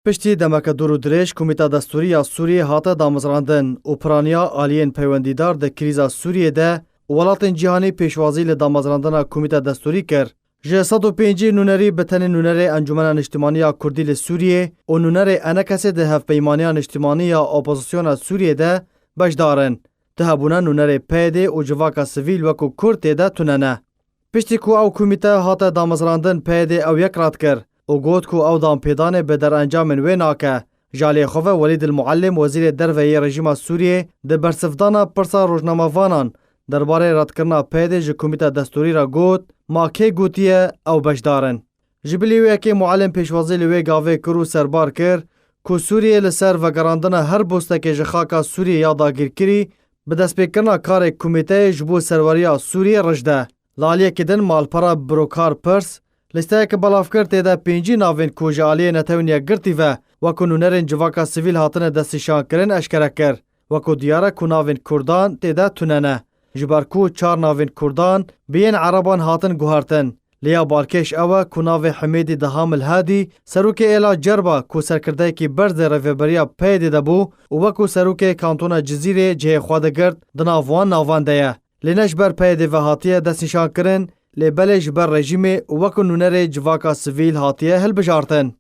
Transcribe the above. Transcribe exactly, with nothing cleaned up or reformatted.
Piştî demeke dûr û dirêj, Komîta Destûrî ya Sûriyê hate damezrandin û piraniya aliyên peywendîdar di krîza Sûriyê de û welatên cîhanî pêşwazî li damezrandina Komîta Destûrî kir. Ji sed û pêncî nûnerî bi tenê nûnerê Encûmena Niştimanî ya Kurdî li Sûriyê û nûnerê ENKSê di Hevpeymaniya Niştimanî ya Opozisyona Sûriyê de beşdar in. Di hebûna nûnerê PYDê û civaka sivîl wekû Kurd tê de tune ne. Piştî ku ew komîte hate damezrandin, PYDê ew yek red kir û got ku ew danpêdanê bi derencamên wê nake. Ji aliyê xwe ve Welîd el Muallim, wezîrê derve yê rejîma Sûriyê, di bersivdana pirsa rojnamevanan derbarê redkirina PYDê ji Komîta Destûrî re got, ma kê gotiye ew beşdar in? Ji bilî wê yekê Muallim pêşwazî li wê gavê kir û serbar kir ku Sûriyê li ser vegerandina her bostekê ji xaka Sûriyê ya dagirkirî bi destpêkirina karê komîteyê ji bo serweriya Sûriyê rij de. Li aliyekî din malpera Brokar Pers lîsteyeke belav kir, tê de pêncî navên ku ji aliyê Netewên Yekgirtî ve wekû nûnerên civaka sivîl hatine destnîşankirin eşkere kir. Wekû diyar e ku navên Kurdan tê de tune ne. Ji ber ku çar navên Kurdan bi yên Ereban hatin guhertin. Lê ya balkêş ew e ku navê Himêdî Deham el Hadî, serokê êla Cerba ku serkirdeyekî berz di rêveberiya PYDê de bû û wekû serokê kantona Cizîrê cihê xwe digirt, di nav wan navan de ye. Lê ne ji ber PYDê ve hatiye destnîşankirin, lê belê ji ber rejîmê û wekû nûnerê civaka sivîl hatiye hilbijartin.